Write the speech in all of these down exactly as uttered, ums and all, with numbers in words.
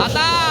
Atas!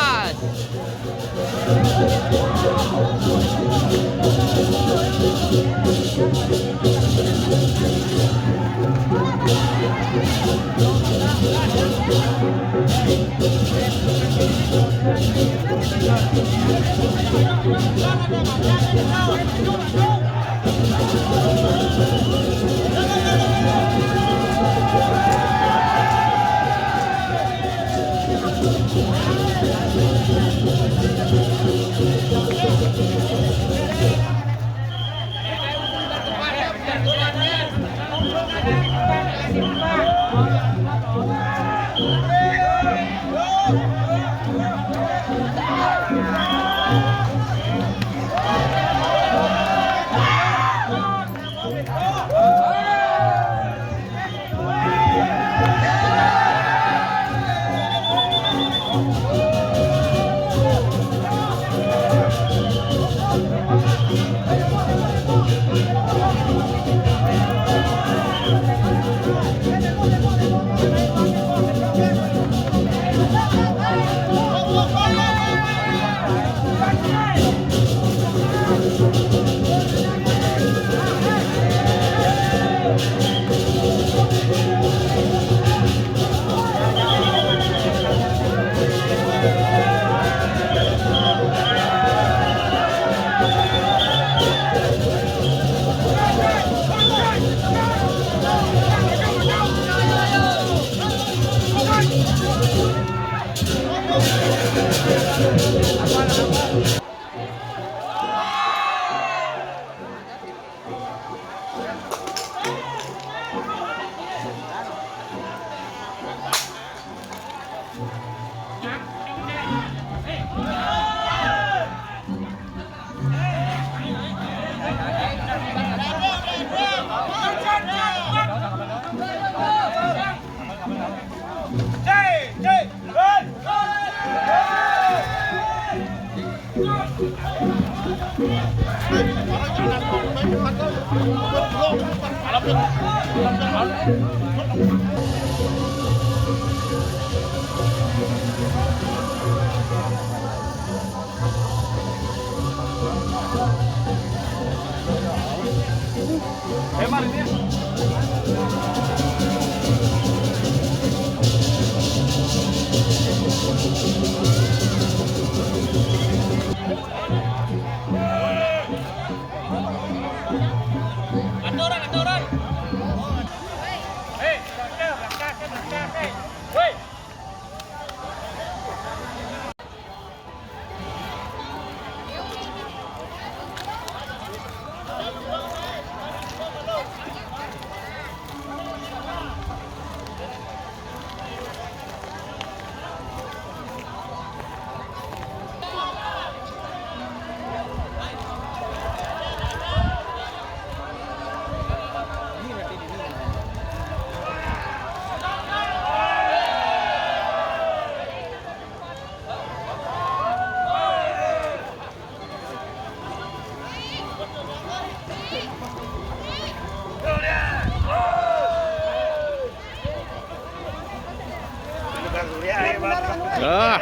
Ah.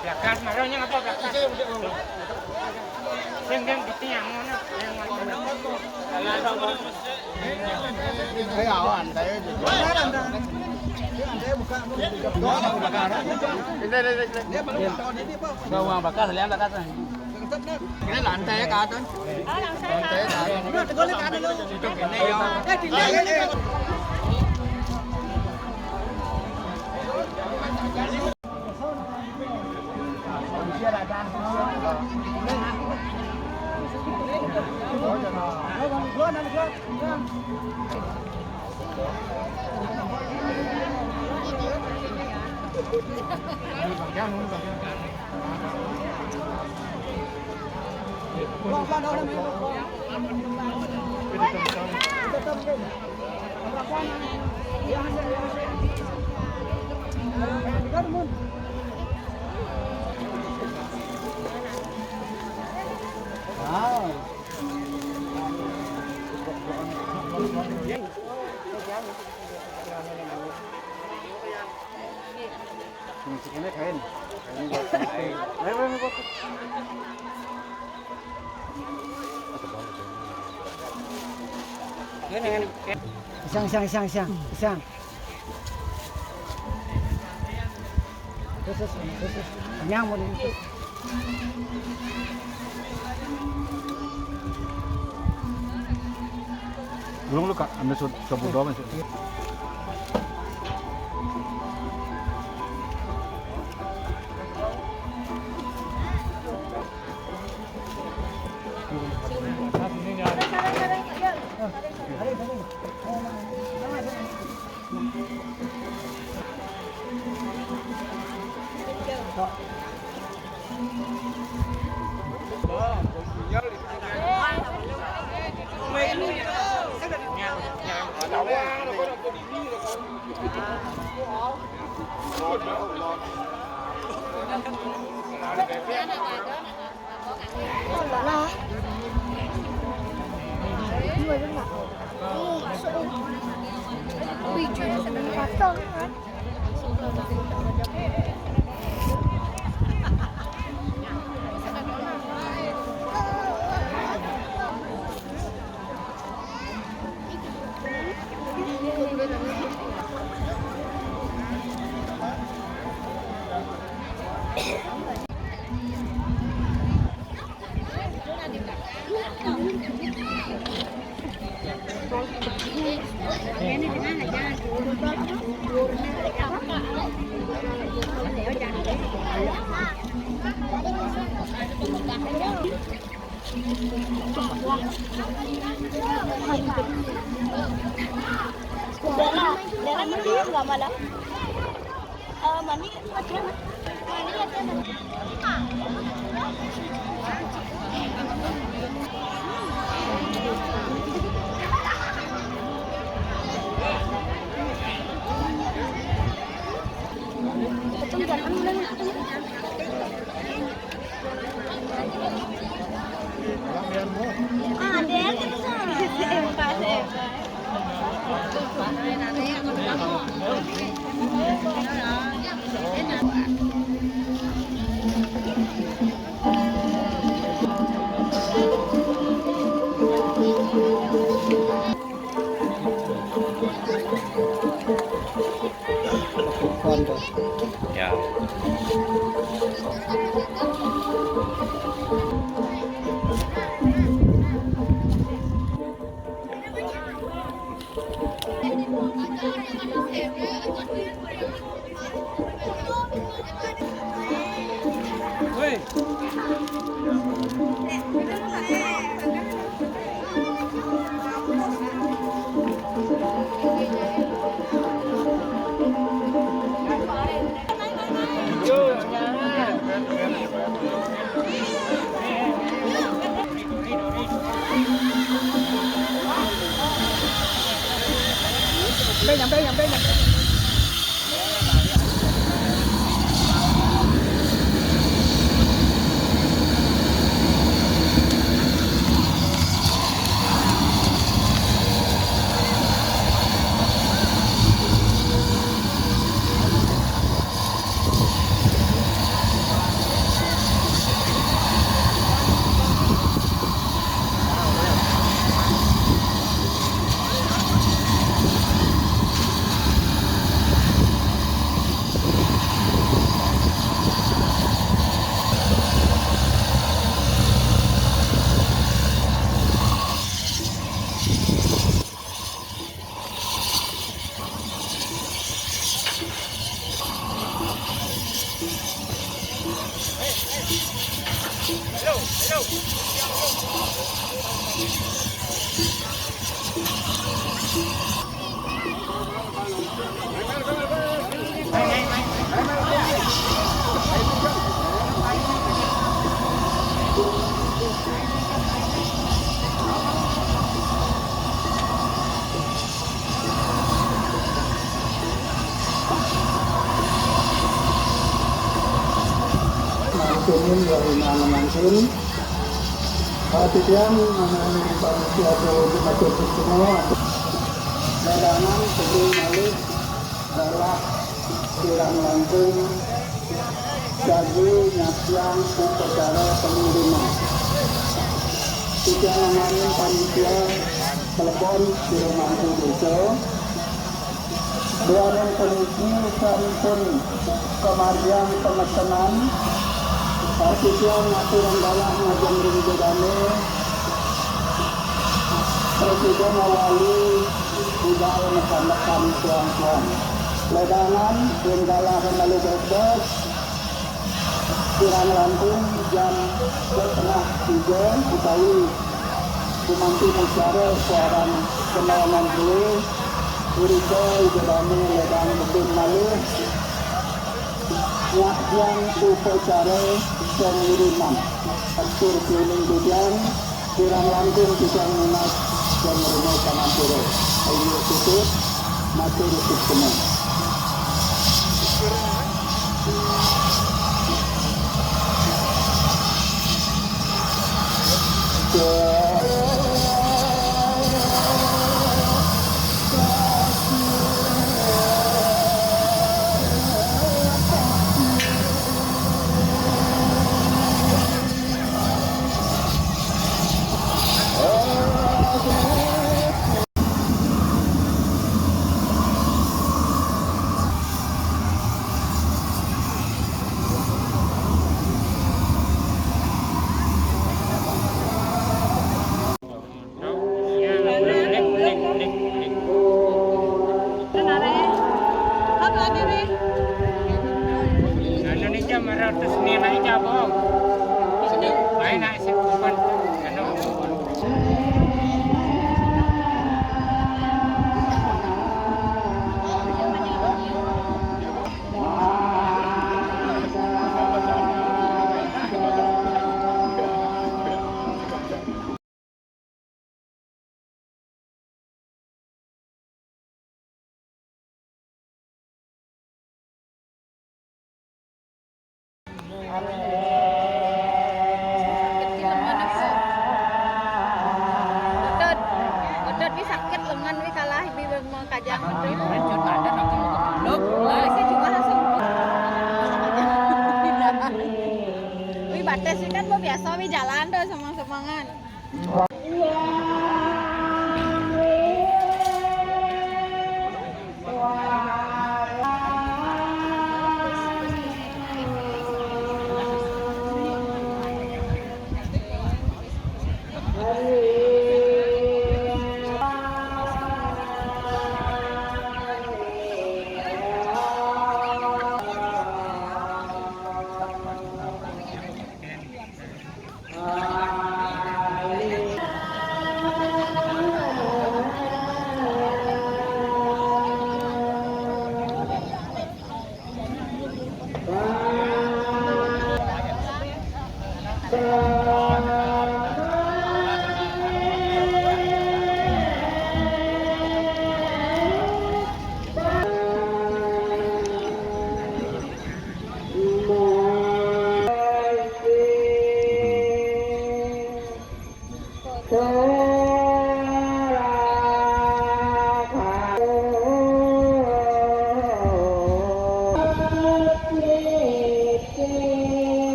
Blagas, marah nyang apa blagas? Sing, sing, gitu ya, ngono. Yang ngono. Ayo, awan, saya juga. Ini, ini, ini, ini. Dia belum tahu ini, Pak. Bawa bakas, lihat bakas. Ini lantai ke atas. Oh, lantai ke atas. Lantai ke atas. Udah, tegolnya ke atas, lo. Itu gini, ya. Eh, di sini, di sini. Ini kain. Kain buat. Ayo, ayo, ayo. Isang, isang, isang, isang. Isang. Terus, terus, terus. Kenyang mau di-, Ulung lu, Kak, anda sud-, sabudongan sih. Dala, dala ni dia enggak malah. Eh, mani, mani, mani. Ya. Nyampe, nyampe, nyampe, nyampe. Mangkunin, wahina mangkin. Para titiang, manani panitia tu dimatur semua. Dadangan, tebing malih, dalah. Kirang langkung saji nyaksiang upacara pengiriman. Titiang ngamanin panitia telepon di rumah desa. Duaning puniki sampun kamargiang pemesenan. Titiang ngaturang galah majeng ring Ida Dane. Presiden awali budaya masandekan tuan-tuan. Ledangan ring galah malu bebas, kirang langkung jam setengah tiga utawi gumanti macara suaran kemalangan dua, irika Ida Dane ledang tebing malih, nyaksiang upacara pengiriman. Atur piuning titiang, kirang langkung titiang nunas dan merenung panampura. Ayo tutup, matur suksma. Anu ni jam ratus ni naik cabang. Main nak si bukan. Anu. Otot, otot wi sakit, lengan wi kalah wi makajang. Wi, sing cuma langsung. Wi batis wi kan biasa wi jalan tuh semang-semangan.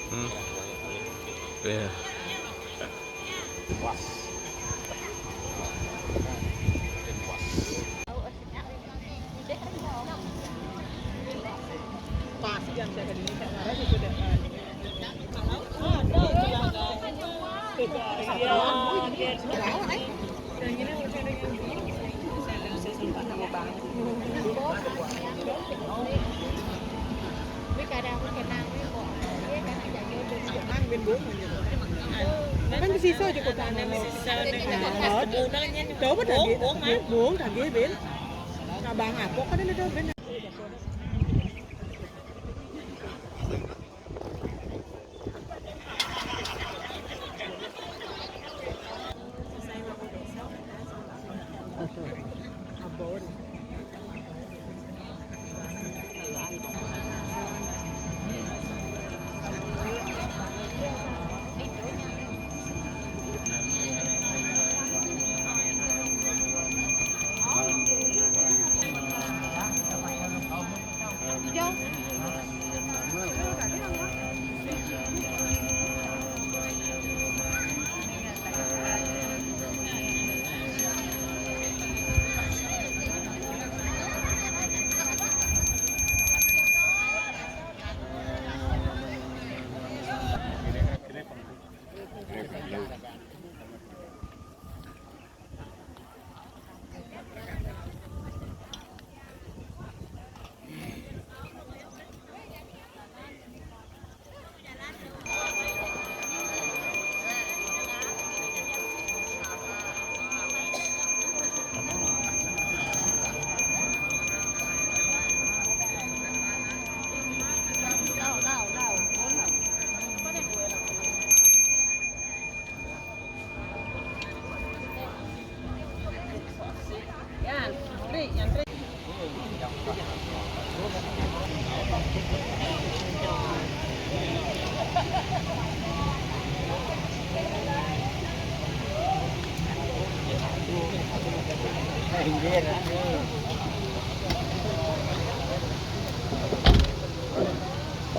Hmm. Iya. Kan di sisa aja kota. Nah, coba tagih, buong tagih, Ben. Abang apa kan ada, Ben?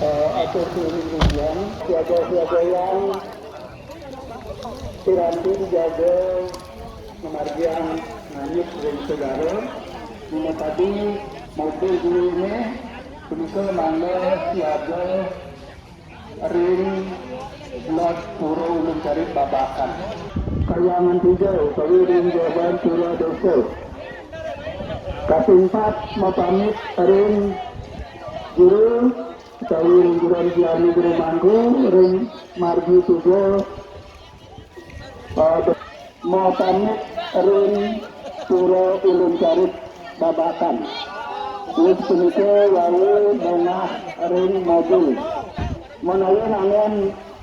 Eh, atur turun hujan, siaga-siaga yang piranti dijaga, memargiang nangis ring segara. Dina tadi mobil dulu ini, punika mangda siaga ring Lod Pura Ulun Carit Babakan. Kahyangan tiga utawi ring Jaban Pura Desa. Kasimpat mapamit ring juru utawi ring Juru Biani Juru Mangku ring margi tiga, eh, mapamit ring Pura Ulun Carit Babakan. Wus punika wau mongah ring mobil. Menawi nangun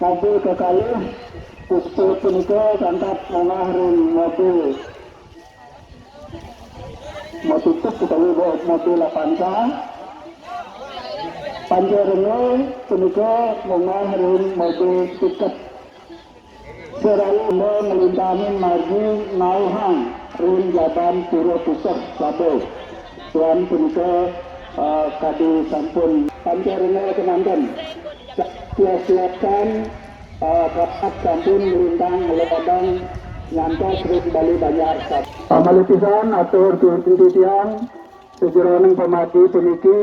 mobil kekalih, puspa punika santap mongah ring mobil. Motutup utawi bo-, mobil Avanza. Panca rena punika mongah ring mobil pickup. Saralumba nglintahin margi ngauhang ring Jaban Pura Puseh Laba. Tuan punika, eh, kadi sampun panca rena kemanten. Siap-siapkan, eh, kapat sampun nglintang nglodang nyantos ring Bale Banjar. Pamalih pisan atur titiang sajeroning pamargi puniki.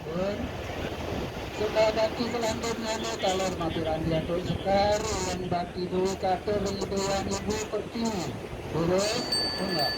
Pun, sunda bakti selanjutnya nih, kalau mampir Andi Atul Sekar, yang bakti dulu katur, Ibu, yang Ibu Pertiwi. Terus, enggak.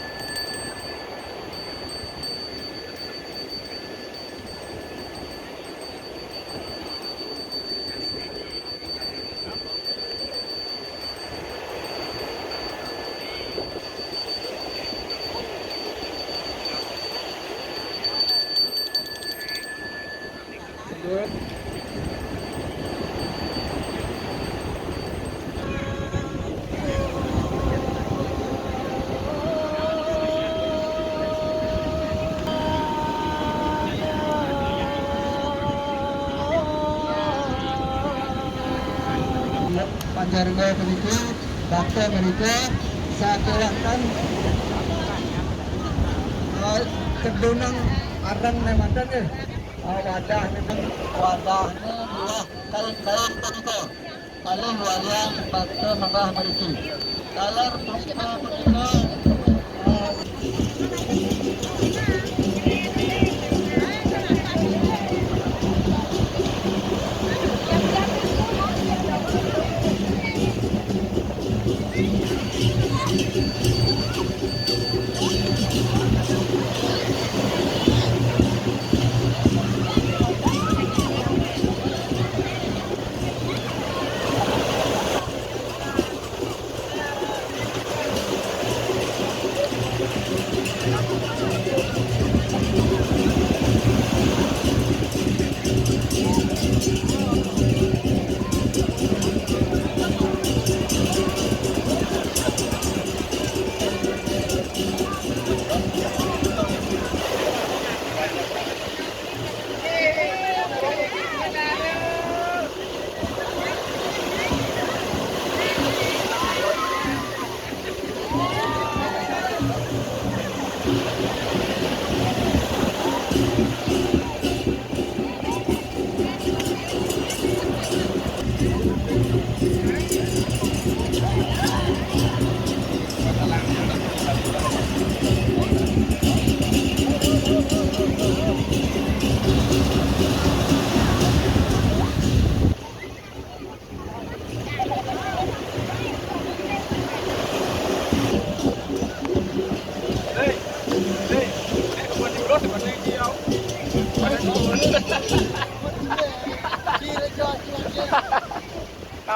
Panjaringan berikut, bakti berikut, saya kira kan, eh, kedunang arang ne manten ya. Oh, wadah ne, wadah ne buah kain-kain tadi tuh. Kalih walian bakti menggah mriki. Taler punika punika, eh,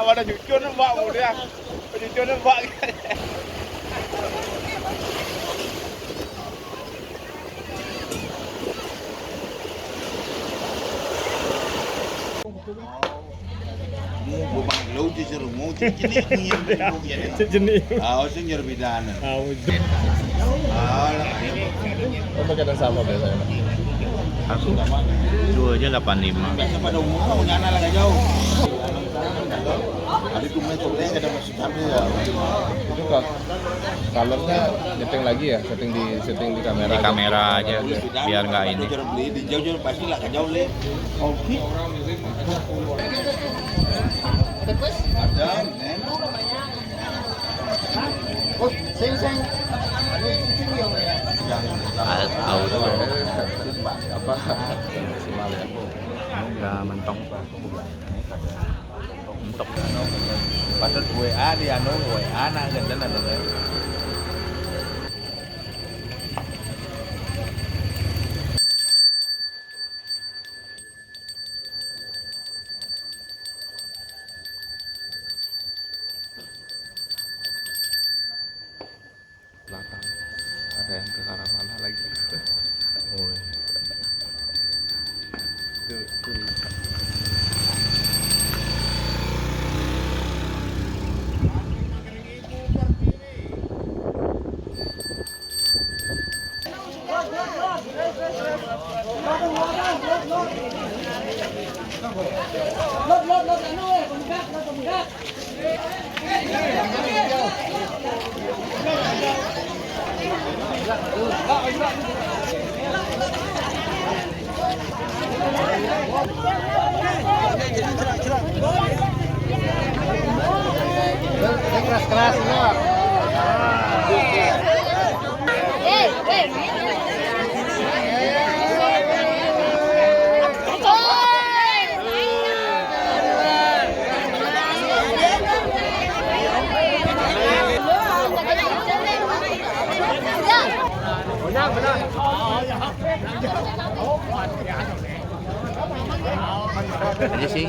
Pada jujur nih, Mbak, udah. Jujur nih, Mbak. Gua pakai gelau, jujur, mau, jujur, jujur, jujur, jujur. Sejenis. Ah, sing nyuruh pidana. Ah, udah. Ah, lah, ini. Oh, pakai dan sama biasanya. Aku dua aja delapan lima. Biasa pada umumnya punya anak lagi jauh. Tapi cuma coba ada masuk sampai ya. Itu kak, colornya nyeting lagi ya, setting di setting di kamera. Di aja. Kamera aja, biar nggak ini. Jujur beli di jauh, jujur pasti lah jauh le. Oke. Ada, men. Oh, sing, sing. Jangan. Al-, auto. Apa? Maksimal ya. Udah mentok. Mentok. Patut W A di anu, W A nak genden anu. Selatan. Ada yang ke arah mana lagi? Oh, iya. Tuh, tuh. Keras-keras, Bro. Aja sih.